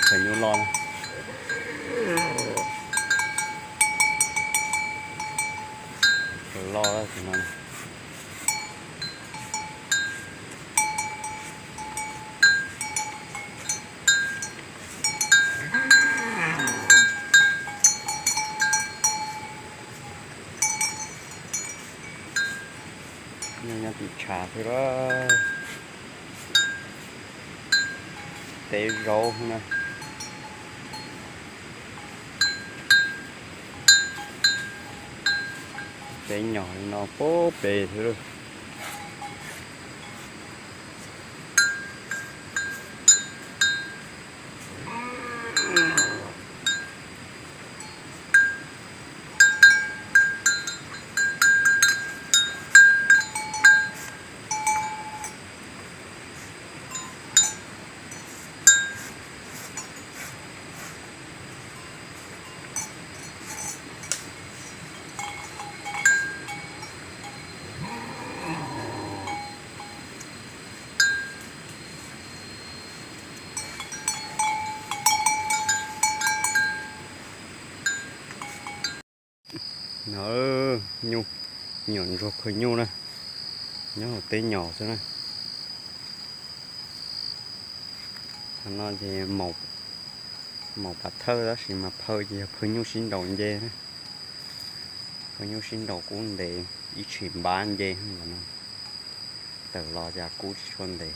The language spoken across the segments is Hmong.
Phaj nyuj loj na. Loj no. Nyob tim tshav xwb lawm. Teb zaub na. Teb nyom li no puag pem xwb lawm. No, nyuam ntsuag phaj nyuj na, nyob hauv teb nyom xwb na. Qhov no ces maum pav thawj tab sis mas phaj ces yog phaj nyuj sib nraus nce na. Phaj nyuj sib nraus kub ntev ib tshim npab nce no. Tawm los cas kub tsis tshua ntev.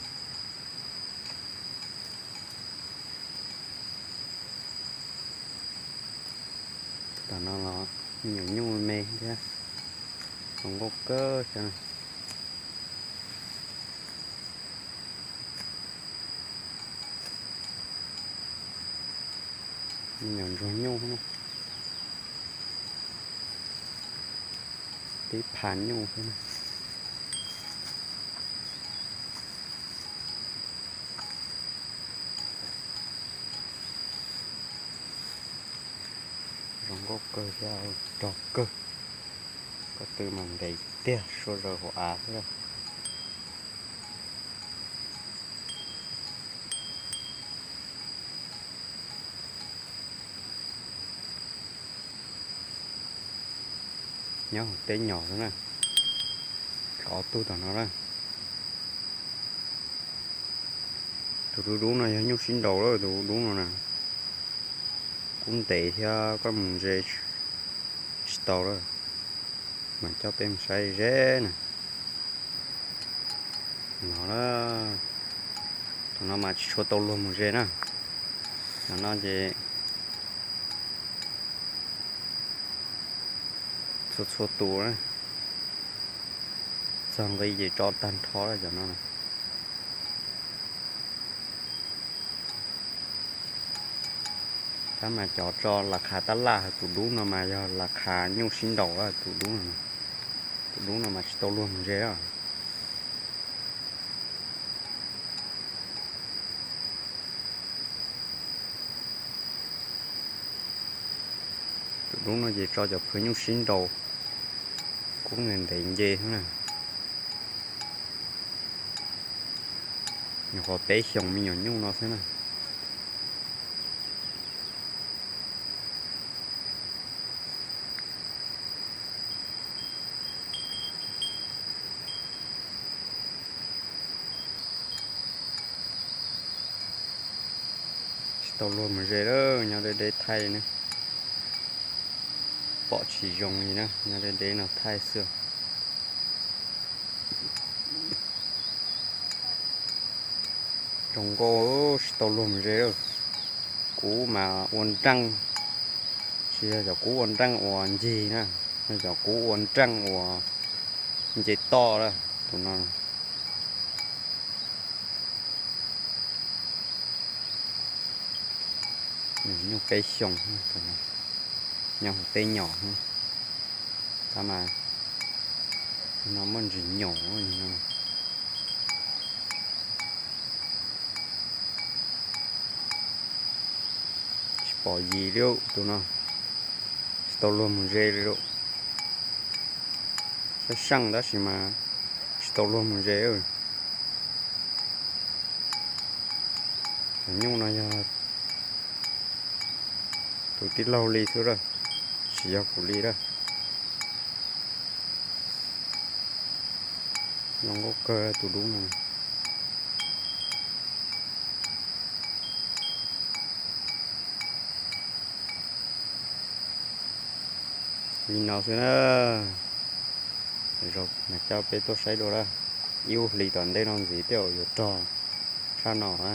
Tom no los me nyuam nyuj me thiab, zoo nkauj kawg thiab. Me nyuam ntsuag nyuj, tib phaj nyuj xwb na. Zoo nkauj kawg thiab rog kawg. Ko tw mas ntev tiag, sua zaws hauv av xwb. Nyob hauv teb nyom xwb na. Ob tug tom no na. Tus dub dub no yog nyuj sib nraus lawm, tus dub dub no na. Kub ntev thiab koj mus ze tsis tau lawm. Mas coj peb mus saib ze na. No, tus no mas tsis tshua tau luag mus ze na. Cov no ces txhua txhua tus na, txog nqi ces tso tag nrho lawm cov no. Tab mas cov tso las khav tab laj, tus dub no mas yog las khav nyuj sib nraus, tus dub no, tus dub no mas tsis tau luag mus ze. Tus dub no ces tso cov phaj nyuj sib nraus, kub ntev ntev nce xwb na. Nyuam qhuav peb xyoos me nyuam nyuj no xwb na. Tsis tau luag mus ze lawm, nyob deb deb thaij ne. Pom tsis zoo li na, nyob deb deb no thaij xwb. Zoo nkauj, tsis tau luag mus ze lawm. Kub mas ua nreej, tsis yog cov kub ua nreej uas ncig na, yog cov kub ua nreej uas nce toj lawm tus no. Nyuam nyuj peb xyoos, nyob hauv teb nyom. Tab mas no muaj ntsis nyaum no. Tsis pom yis li tus no, tsis tau luag mus ze li lawm. Sab seej tab sis mas tsis tau luag mus ze. Cov nyuj no yog Tus tij laug li xwb lawm, tsis yog kuv li lawm. Zoo nkauj kawg tus dub no. Li no xwb na. Zaum no coj peb tuaj saib dua lawm. Ib ua hli tom ntej no ntxiv tej zaum yuav rog tshaj no na.